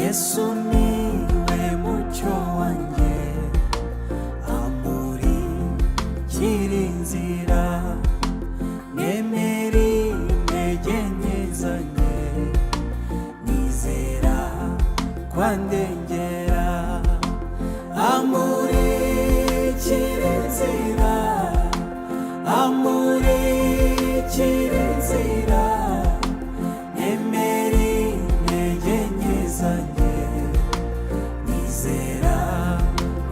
Yesu niwe mucyo wanjye, amurikira inzira, nemera intege nke zanjye, nizera kwandengera. Amurikira inzira, amurikira inzira, nemera intege nke zanjye, nizera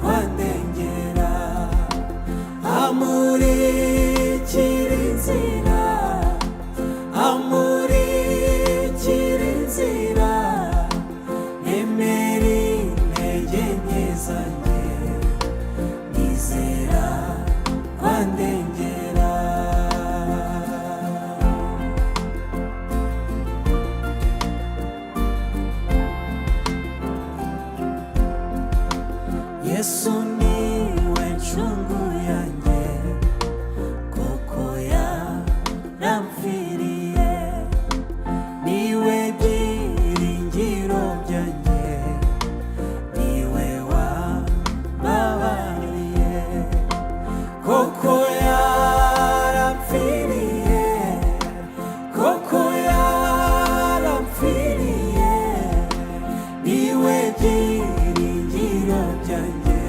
kwandengera. Amurikira inzira, amurikira inzira, nemera intege nke zanjye, nizera kwandengera. Yesu niwe ncungu yanjye, koko yaramfiriye, niwe byiringiro byanjye, niwe wambabariye. Koko yaramfiriye, koko yaramfiriye, niwe byiringiro byanjye,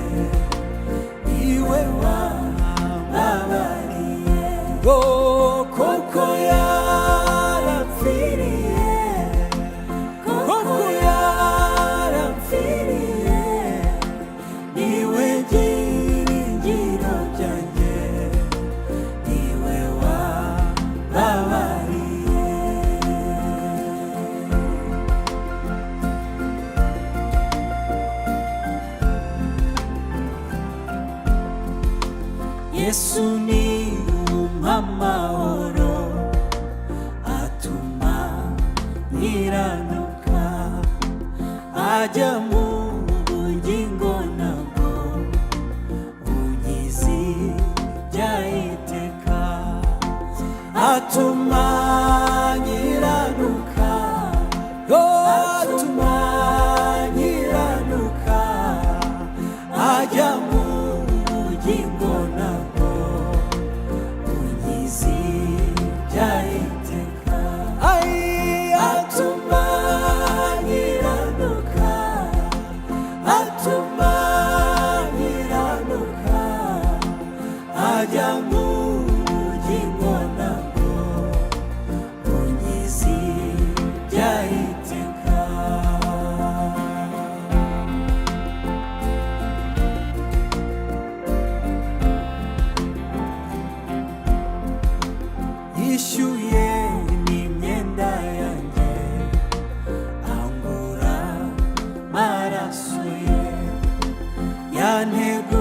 niwe wambabariye. Oh, koko yaramfiriye, koko yaramfiriye, niwe byiringiro byanjye, niwe wambabariye. Yesu ni umpa amahoro, atuma nkiranuka, ajya mu bugingo nabwo bungizi byayiteka. Atuma nkiranuka, atuma nkiranuka, ajya mu bugingo nabwo bungizi byayiteka. Ai, atuma nkiranuka, atuma nkiranuka, ajya mu bugingo nabwo bungizi byayiteka. Yishyuye n'imyenda yanjye, angura maraso ye, yantego.